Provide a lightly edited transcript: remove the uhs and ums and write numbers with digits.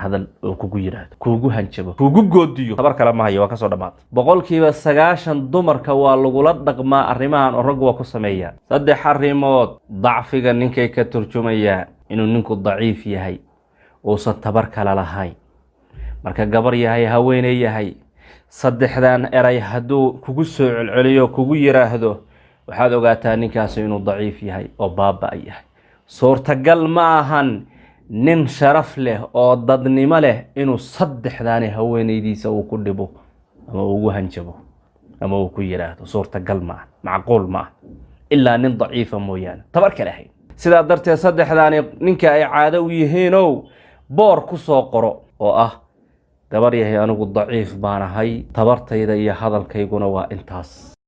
Hadal oo kugu yidhaahdo, kuugu hanjabo, kuugu goodiyo, tabar kale ma hayo, waa kasoo dhammaatay. 90% dumarka waa lagula dhaqmaa arrimahan oo raggu waa ku sameeyaan. Saddex arrimood dacfiga ninkay ka turjumayaan, inuu ninku daciif yahay, uusan tabar kale lahayn. Marka gabar yahay, haweeney yahay, saddexdan eray hadduu kugu soo celceliyo, kugu yiraahdo, waxaad ogaataa ninkaasi inuu daciif yahay oo baaba' yahay. Suurtagal ma ahan nin sharaf leh oo dadnimo leh inuu saddexdaani haweeneydiisa uu ku dhibo ama ugu hanjabo ama uu ku yiraahdo. Suurtagal ma aha, macquul ma ah, ilaa nin daciifa mooyaane, tabar kale ahayn. Sidaa darteed saddexdaani ninka ay caado u yihiinow, boor ku soo qoro oo ah: "Gabar yahay, anigu daciif baan ahay, tabartayda iyo hadalkayguna waa intaas."